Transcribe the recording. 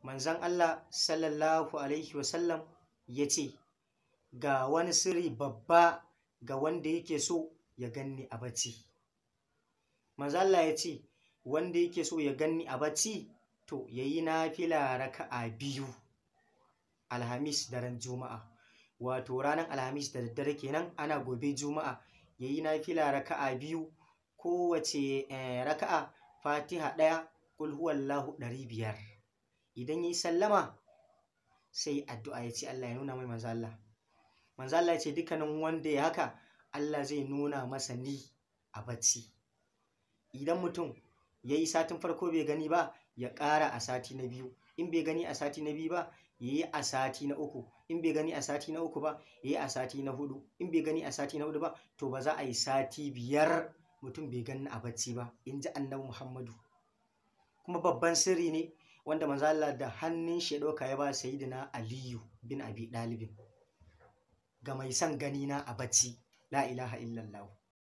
Manzon Allah sallallahu alaihi wasallam ya ce, ga wani sirri babba ga wanda yake so ya ganni a bacci. Manzon Allah ya ce, wanda yake so ya ganni a bacci to ya yi nafila raka'a 2 Alhamis daren Juma'a. Wato ranar Alhamis da daddare kenan, ana gobe Juma'a, ya yi nafila raka'a 2, kowace raka'a Fatiha 1, Qul huwallahu 500. Idan ya yi sallama sai addu'a, ya ce Allah ya nuna mai manzo Allah. Manzo Allah ya ce dukkanin wanda ya haka Allah zai nuna masa ni a bacci. Idan mutum ya yi satin farko bai gani ba, ya ƙara a sati na 2. In bai gani a sati na 2 ba, ya yi a sati na 3. In bai gani a sati na 3 ba, ya yi a sati na 4. In bai gani a sati na 4 ba, to ba za a yi sati 5 mutum bai gani a bacci ba, in ji Annabi Muhammadu. Kuma babban sirri ne wanda manzo Allah da hannun shi ya ɗauka ya ba Sayyidina Aliyu bin Abi Ɗalibin. Ga mai son gani na a bacci, la ilaha illallah.